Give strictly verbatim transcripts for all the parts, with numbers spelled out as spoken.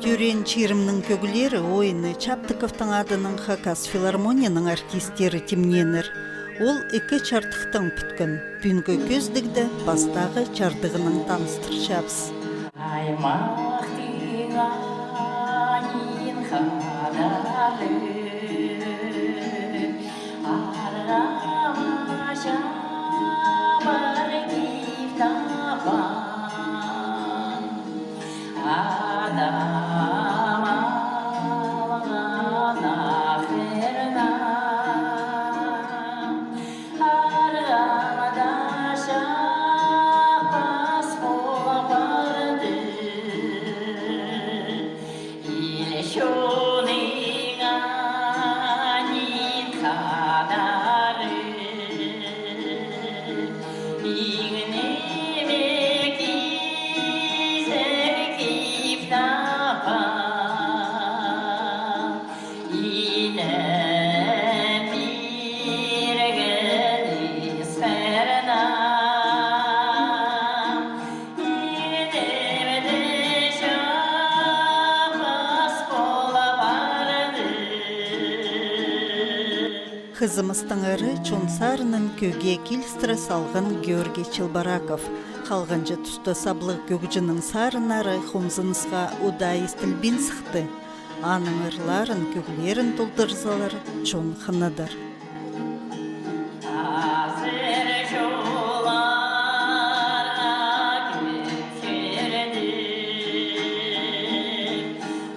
Тӧреен чирімнің кӧглері ойыны Чаптыковтың адынаң Хакас филармонияның артисттері тимнееннер. Ол ікі чардыхтаң пӱткен. Пӱӱнгі кӧзідігде пастағы чардығынаң таныстырчабыс. Аймахтың анин хадары, арғама чабыр кип таппаан. Адам алған ахырына арғамда чаппас полып парды. Ил чонның анин хадары, иң ниме кизер кип таппаан. Инем пирген ис пирнең, инемде чаппас полып парды. Хызымыстаңары чон сарынын кӧгге килістіре салған Георгий Челбораков. Халғанҷы туста саблығ кӧгҷінің сарыннары хомзынысха удаа истілбин сыхты. Аның ырларын, кӧглерін толдырзалар, чон хынадыр. Азыр чолларға кӧп чирде,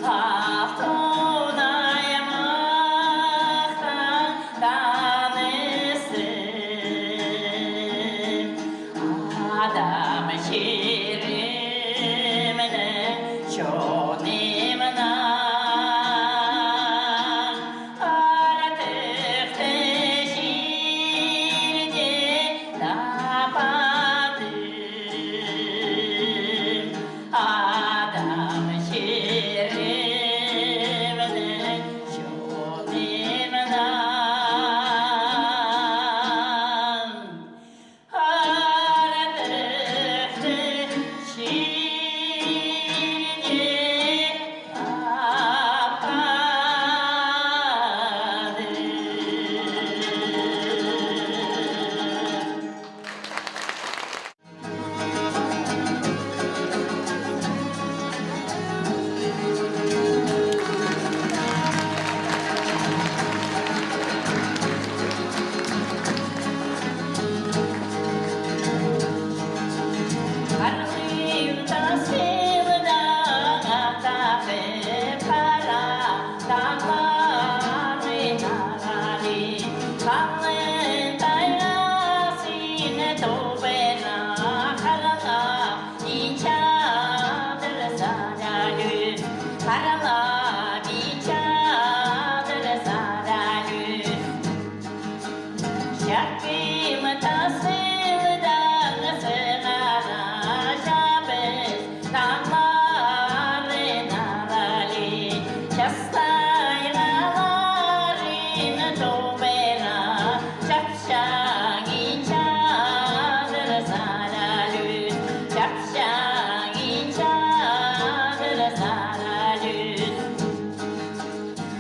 алтын аймахтаң танысып, Адам чирімнең чонымнаң артыхты чирде таппадым. Адам чирімнең чонымнаң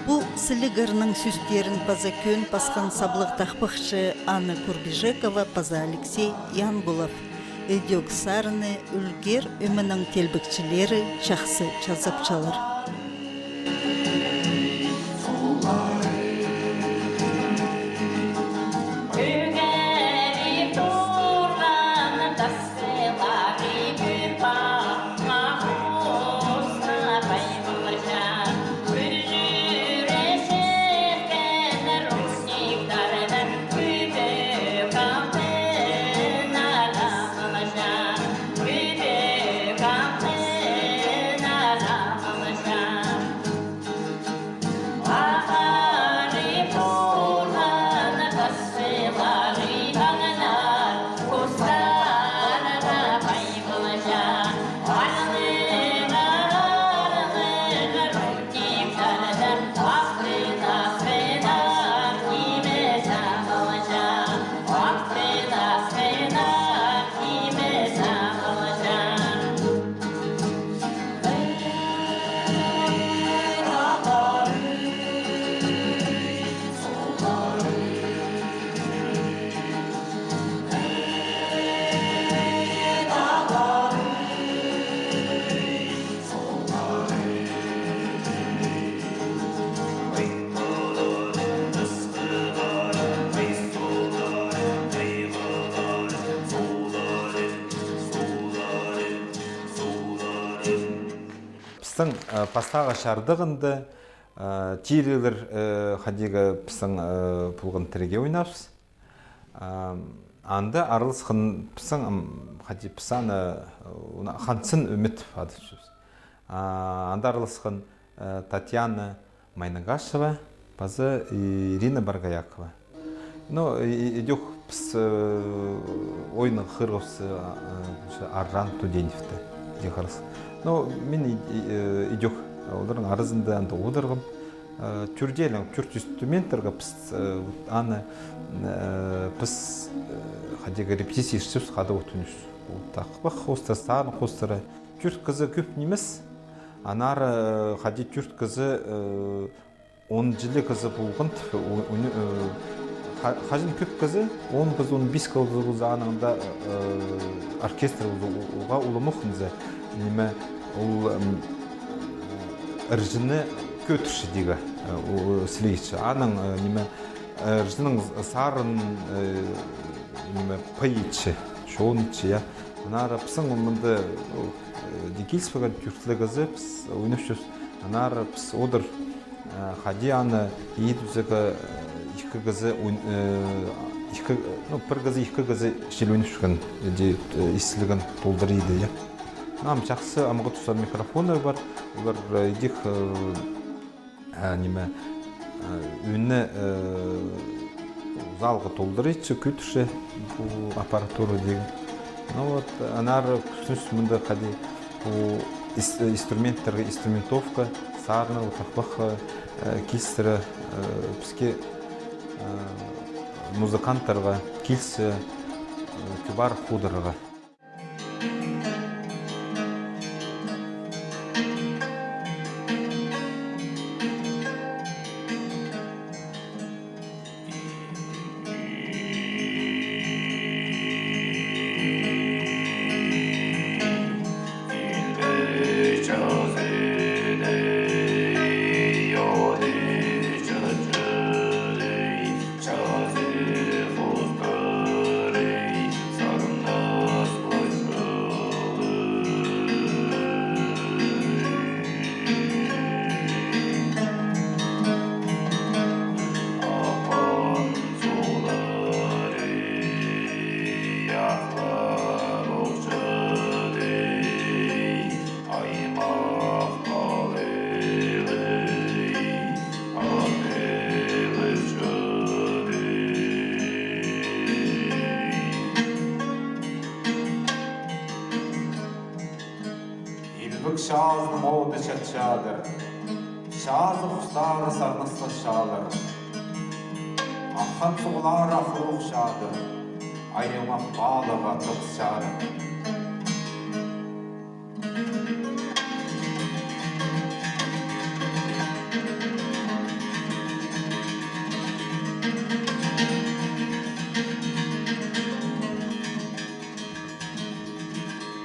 Пу сіліг ырның сӧстерін паза кӧн пасхан саблығ тахпахчы Анна Курбижекова паза Алексей Янгулов. Ідӧк сарынны «Ӱлгер» ӧменің телбекчілері чахсы чазапчалар. Пістің, э, пастағы чардығында, э, тиріглер, э, хайдағ-да пістің, э, полған тіріге ойнабыс. Э, анда араласхан пістің, м, хайди піс аны, э, уна Хансын Ӱмет адапчабыс. А, анда араласхан, э, Татьяна Майнагашева, паза Ирина Баргоякова. Ну, и, и, идӧк піс, э, ойынға хығырғабыс, э, э, Аржан Туденевті, идӧк аралас. Ну, мин и, и, э, идӧк оларның аразында анда одырғам. Э, тӧрт ла, тӧрт инструменттерге піс, э, вот аны, э, піс, э, хайдағ-да репетиция иртчебіс, хайдағ-да вот ӱнӱс. Ол тахпах хоостыра, сарын хоостыра. Тӧрт кізі кӧп нимес. Аннаңар, э, хайди тӧрт кізі, э, он чіли кізі полған, тіп, у-, уни-, э, ха-, хаҷан кӧп кізі, он кізі, он пис кізі полза, анаң даа, э, оркестр полза, у-, уғаа уламох ниме, ол, м, ырҷыны кӧдірче тигі, э, у-, у-, сілейче. Анаң, э, ниме, ырҷының сарын, э, ниме, пай итче, чоон итче, я. Аннаңар пістің мында, ну, э, дее киліспеен тӧрт ла кізі, піс ойнапчабыс. Аннаңар піс одыр, э, хайди аны идібізерге, э, ікі кізі, ой-, э, ікі, ну, пір кізі, ікі кізі чіли ойнапчатхан, иди, э, истілген толдыра иді, я. Ам чахсы, амғы тустар микрофоннар пар, олар, э, идӧк, э, а, ниме, а, ӱнні, э, залға толдыра итче, кӧдірче пу аппаратура тигі. Ну вот, аннаңар кӧзідібіс мында хайди пу ис-, инструменттерге, инструментовка, сарынға, тахпахха, э, килістіре, э, піске, э, музыканттарға килісче, э, кӧп ары хығырарға. Илбек чазының оды чатчадыр, чазы хустары сарнастырчадыр. Аххан суғлары ахыл ухчадыр, ай омах палығ тырысчадыр.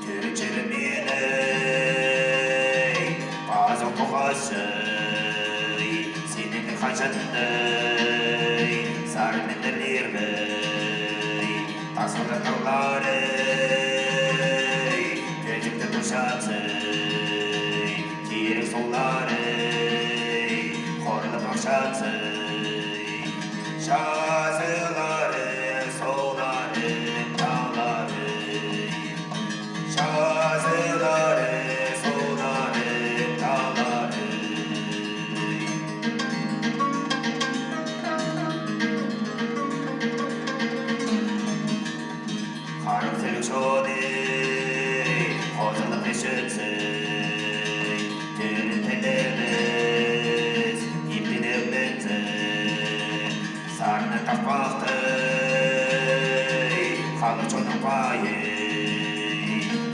Тӧрінчелі минің пазох тоғасчай, синің хаҷандай сарыныңды лиргай, тасхыллар таулары тӧзікті тушатчай, тиріг суғлары хорлап охчатчай. Чазылары, суғлары, таулары, чазылары, суғлары, таулары. Харығ сіліг чоны хозылып ишінче, тӧрін тілебіс, иптен ӧңненче. Сарны таппахтай, халых чонның пайы,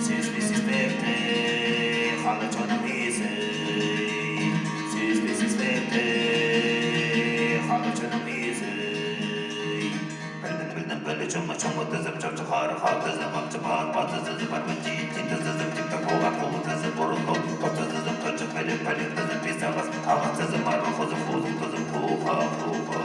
сӧс пе сиспекті, халых чонның изі, сӧс пе сиспекті, халых чонның изі. Пілдім, пілдім, пілі чома, чома тізім, чоп чығары хал тізім, ам чымаат, пат тізім, пармын тиит, тиит тізім, типтің пуға, пуғы тізім, пурыл, пурыл, пат тізім, пілчік, пілік, пілік тізім, пис ағас, ағас тізім, арғы хозым, хузым тізім, пуға, пуға.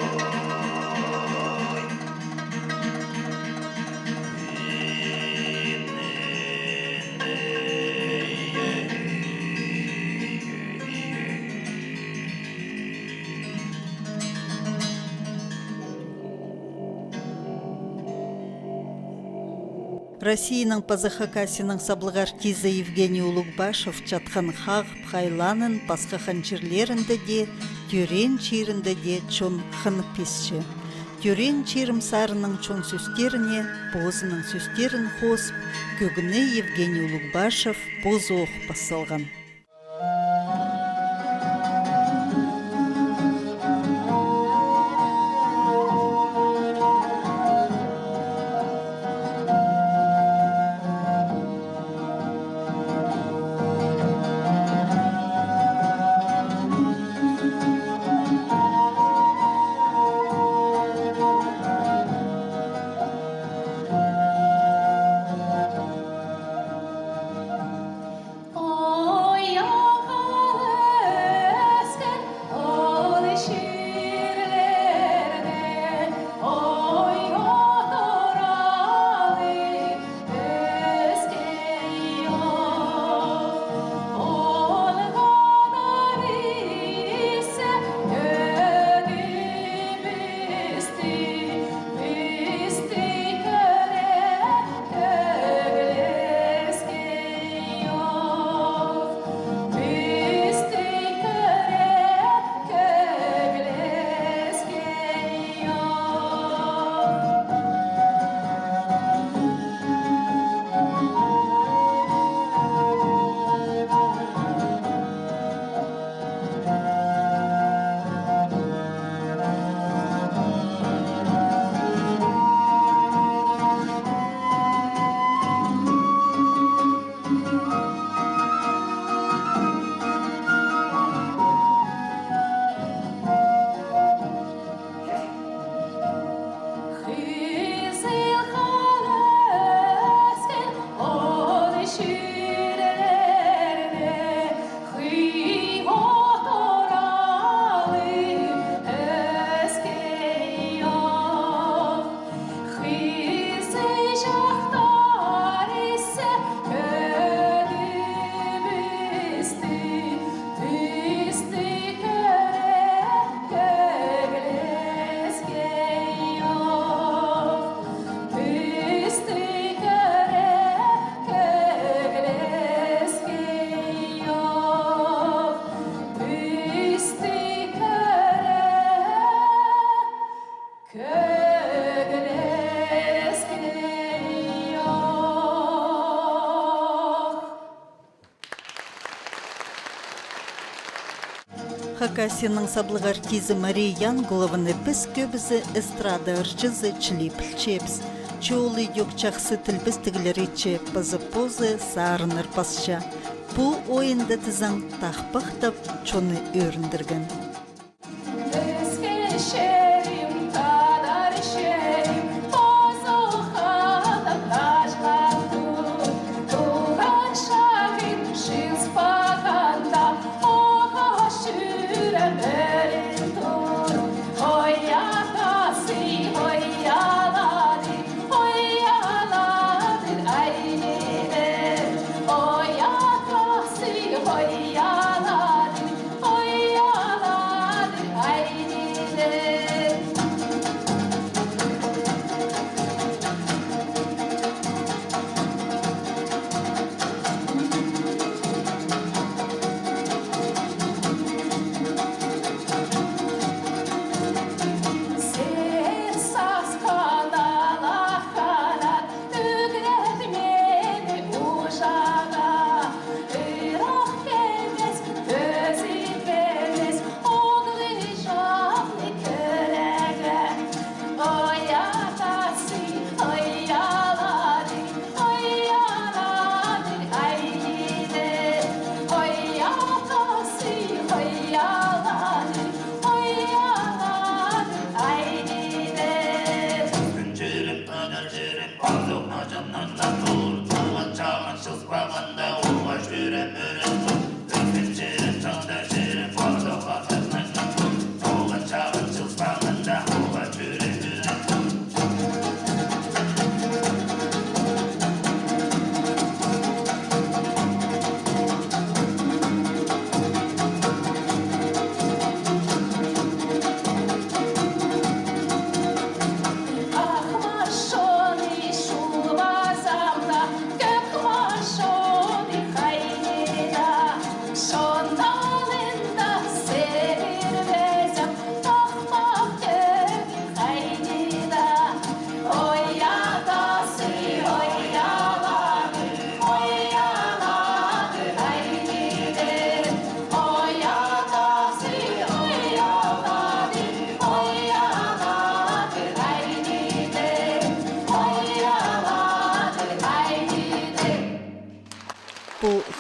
Россияның паза Хакасияның саблығ артизі Евгений Улугбашев чатхан Хағып хайлаанын пасха хан чирлерінде дее, тӧреен чирінде дее чон хынып исче. Тӧреен чирім сарынның чон сӧстеріне позының сӧстерін хоозып, кӧгні Евгений Улугбашев позы ох пас салған. Хакасияның саблығ артизі Мария Янгулованы піс кӧбізі эстрада ырҷызы чіли пілчебіс. Че ол идӧк чахсы тілбестіглер итче, паза позы сарыннар пасча. Пу ойында тізең тахпахтап, чонны ӧріндірген.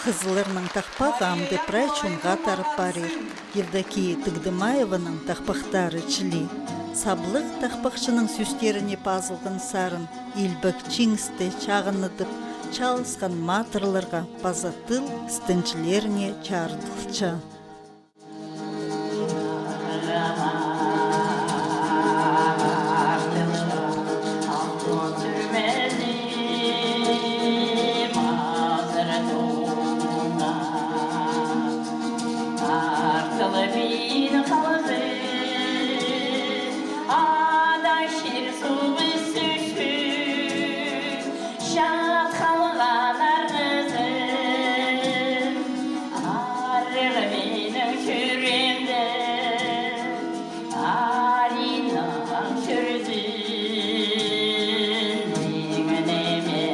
Хызылларның тахпағы амды прай чонға тарап парир. Евдокия Тыгдымаеваның тахпахтары чіли. Саблығ тахпахчының сӧстеріне пазылған сарын илбек чиңісті чағыннадып, чааласхан матырларға паза тыл істенҷілеріне чарыдылча. Чат халған арғызым, арығ минің чӱреемде, ариннаң чӧрзін мин ниме.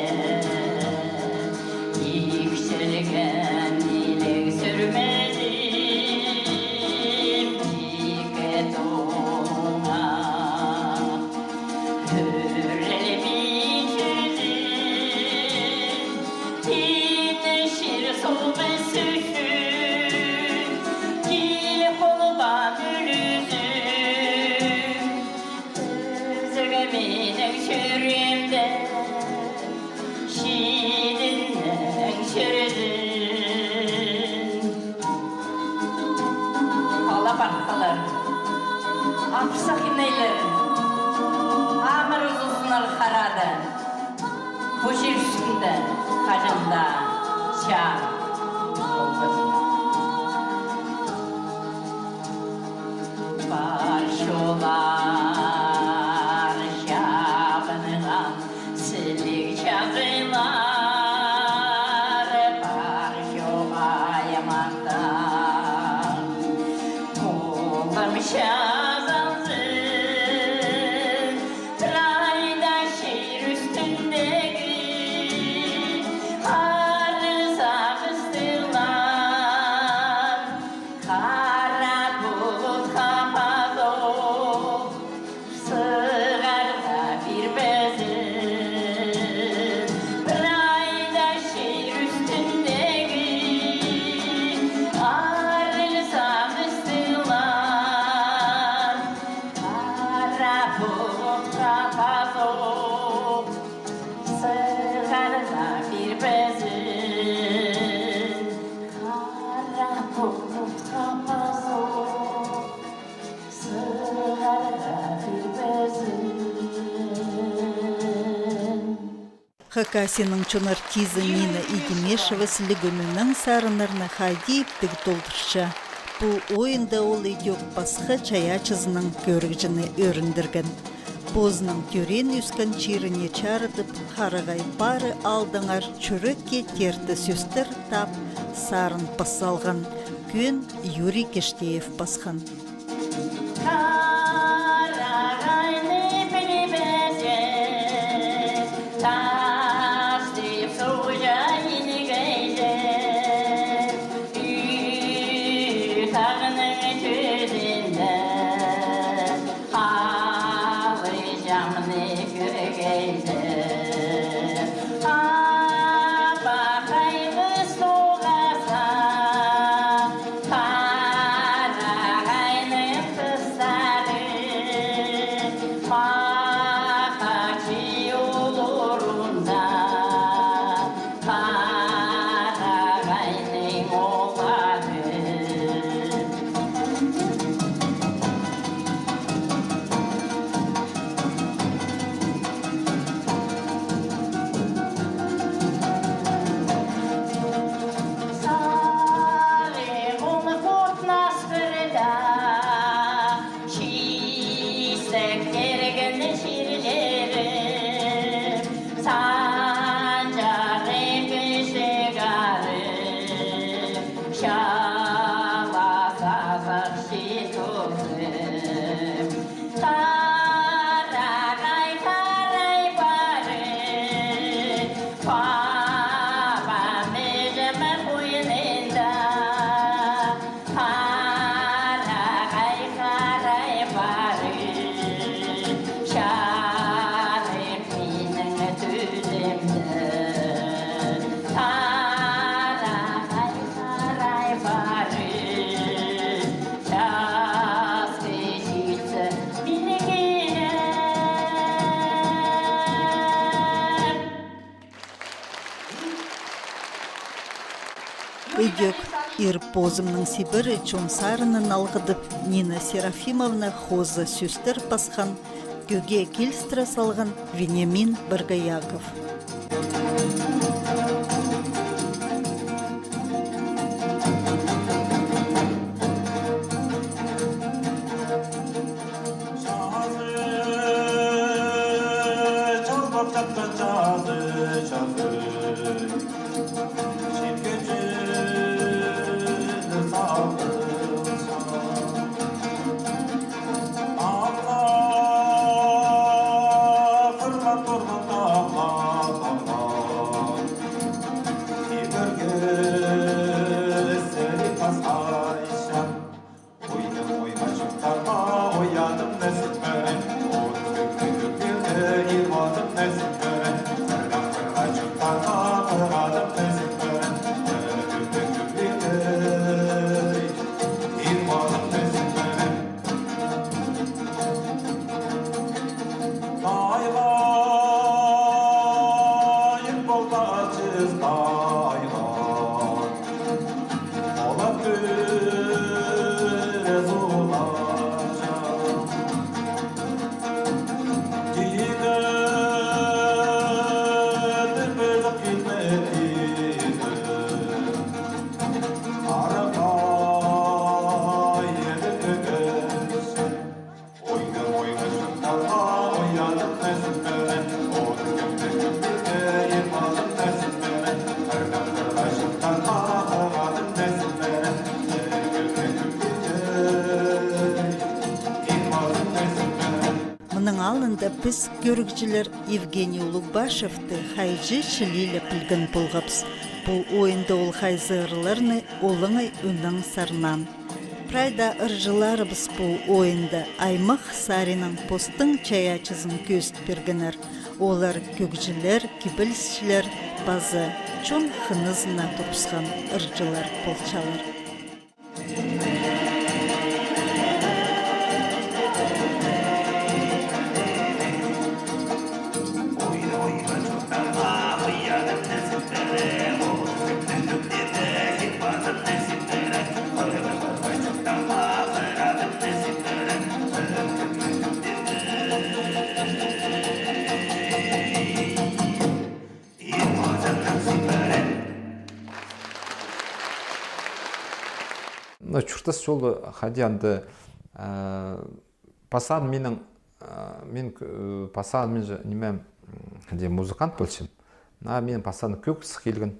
Икчілген иліг сӱрмезім, икі туңа. Ӱрелмей чӧрзін, тиңнестір субы сӧсін, кил холбаан ӱлӱзім, ӧзіг минің чӱреемде. Чидіннең чӧрзін. Пала пархалар, апсах инейлер, амыр узузынар харада, пу чир ӱстӱнде хаҷан даа чаа полбазын. Пар чоллар чабынған, сіліг чазылар пар чоғайымахтаң. Полым чазалзын прайда чир ӱстӱндегі харызағ ыстылар. Хара пулутха пазох сығара пирбезін. Прайда чир ӱстӱндегі харызағ ыстылар. Хара пулутха пазох сығара пирбезін. Хара пулутха пазох сығара пирбезін. Хакасияның чон артизі Нина Игимешева сіліг ӱнінең сарыннарны хайди иптіг толдырча. Пу ойында ол идӧк пасха чайаачызынаң кӧрігҷіні ӧріндірген. Позының тӧреен-ӧскен чиріне чарыдып, харағай пары алдыңар чӱрекке терті сӧстер таап, сарын пас салған. Кӧн Юрий Киштеев пасхан. Харағайны пілбезер, тастап суғҷа ингезер, ӱй тағның тӱзінде. Халҷамны кӧргенде, апахай хыс тоғаза, харағайның хыстары, махачы улурунда. Харағайның оғлары. Сағым путнас пірде чистек тирген чирлері, санҷар кічіг арығ, чала сазах читулзым. Харағай харай парыр, пабам іҷем хойнында. Харағай харай парыр, чарых минің тӱзімде. Харағай Ӧк, «Ир позымның сибірі» чон сарынын алғыдып, Нина Серафимовна хоза сӧстер пасхан, кӧгге килістіре салған Вениамин Боргояков. Мының алнында піс, кӧрігҷілер, Евгений Улугбашевті хайҷы чіли ле пілген полғабыс. Пу ойында ол хайзы ырларны олаңай ӧнең сарнаан. Прай даа ырҷыларыбыс пу ойында аймах саринаң постың чайаачызын кӧзіт пиргеннер. Олар кӧгҷілер, кибелісчілер паза чон хынызына турысхан ырҷылар полчалар. Ну, чуртас чолы хайди анда, э, пасаан минің, э, мин, э, пасаан мин же, ниме, м, хайди музыкант полчам. А мин пасаан кӧг сых килген.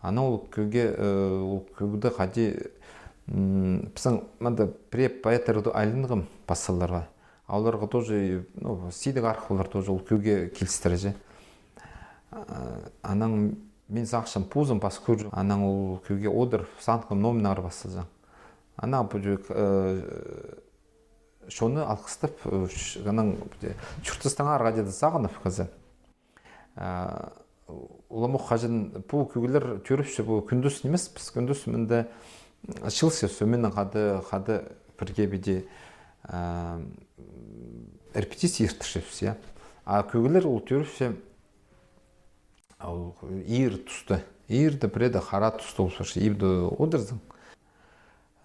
Анаң ол кӧгге, э, ол кӧгді хайди, м, пістің мында пірее поэттарны айланғам пасаларға. Оларға тоже, ну, сидік арах олар тоже ол кӧгге килістіре же. А, анаң мин сағынчам, позым пас кӧрҷең. Анаң ол кӧгге одыр, сағынғам, номнар пас салҷаң. Анаң пу, э, чонны алғыстап, э, ш-, анаң, пу, чуртастаңар хайди-да сағынып, кізі. А, уламох хаҷан пу кӧглер тӧріпче, пу кӱндіз нимес, піс кӱндіз мында чыылысчабыс, сӧмінең хада, хада пірге піди, а, репетиция иртірчебіс, я. А кӧглер ол тӧріпче, ол иир туста. Иирде пірееде хара туста ол парча, ибде одырзың.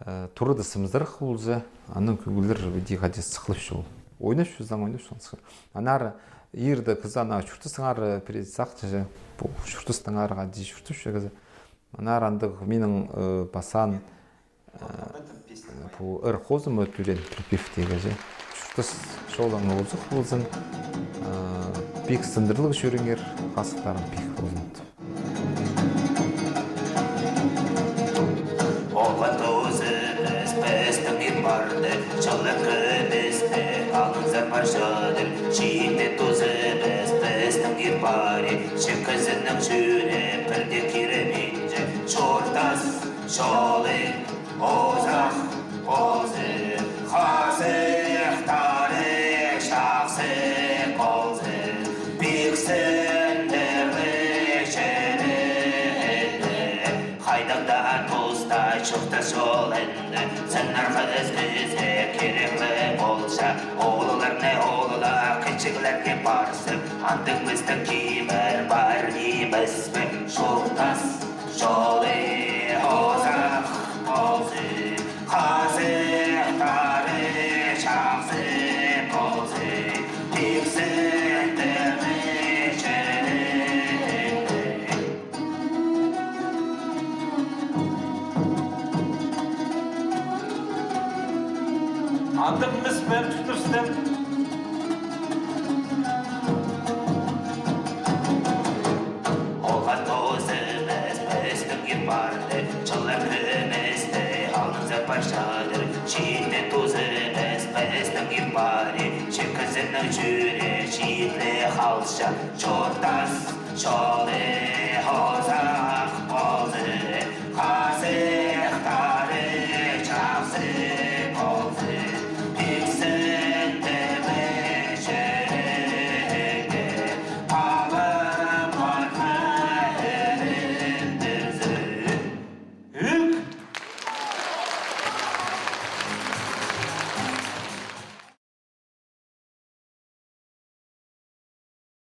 Э, турада сымзырах полза, анаң кӧглер піди хайди сыхлапча ол. Ойнапча, заң ойнапча, сыхлап. Аннаңар иирде кізі ана чуртастаңар, э, пірее сағынча, пу чуртастаңар хайди чуртапча кізі. Аннаңар андағ минің, э, пасаан, э, пу ыр хозымы тӧреен припев тееге же. Чуртас чолың озых ползын, э, пик сындырлығ чӧріңер, хазыхтарың пик ползын. Оған тузыбыс пістің ир парды, чылығ кӧбісті алынзар парчадыр. Чиитте тузыбыс пістің ир пари, чікі сыннаң чӧре пірдее киребинче. Чуртас чолың озах ползын, хазыхтарың чахсы ползын, пик сындырлығ чӧріңер. Хайдағ даа туста чуртас чолында сыннарға ізбезе кирекли полча. Оолларны ооллар, кічіглерге парзып, андағ пістің кибір пар нимес пе? Чуртас чолы оза Андағ мыс пеер тутыбыстым. Олған тузыбыс пістің ир парды, чыллар кӱмістей алнынзар парчадыр. Чиитті тузыбыс пістің ир пари, чикізінің чӱрее чиитле халча. Чуртас чолы хоза